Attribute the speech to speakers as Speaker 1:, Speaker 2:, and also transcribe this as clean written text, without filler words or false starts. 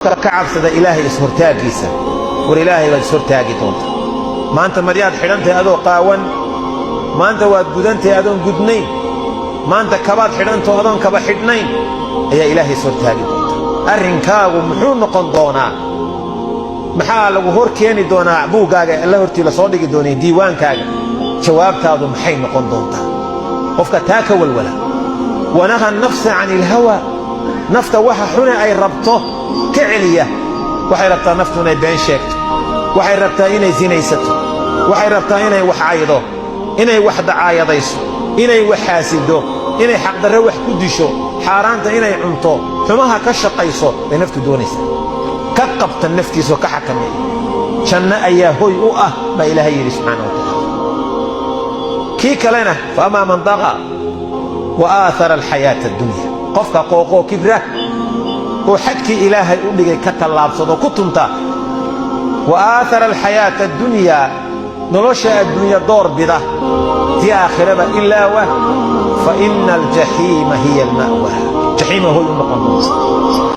Speaker 1: Ka cabsada Ilaahay ishortaagiisa. War, Ilaahay baad ishortaagi doonta. Maanta maryaad xidhantahay adoo qaawan, maanta waad gudantahay adoon gudnayn, maanta kabaad xidhantao adoon kaba xidhnayn ayaa Ilaahay ishortaagi doonta. Arrinkaagu muxuu noqon doonaa? Maxaa lagu hor keeni doonaa? Buuggaaga alla hortii lasoo dhigi doonay, diiwaankaaga, jawaabtaadu maxay noqon doontaa? Qofka taa ka walwala, ونهى النفس عن الهوى, nafta waxa xune ay rabto ka celiya. Waxay rabtaa naftu inay been sheegto, waxay rabtaa inay sinaysato, waxay rabtaa inay wax caydo, inay wax dacaayadayso, inay wax xaasido, inay xaqdarre wax ku disho, xaaraanta inay cunto, xumaha ka shaqayso bay naftu doonaysaa. Ka qabta naftiisoo ka xakameeya, janno ayaa hoy u ah, baa Ilaahay yidhi subxaana wa tacaala. Kii kalena, فأما من طغى وآثر الحياة الدنيا, qofka qooqoo kibra oo xadkii Ilaahay u dhigay ka tallaabsado, ku tunta, وآثر الحياة الدنيا, nolosha adduunya door bida, tii aakhiraba ilaawa, فإن الجحيم هي المأوى, jaxiima hoy u noqon doonta.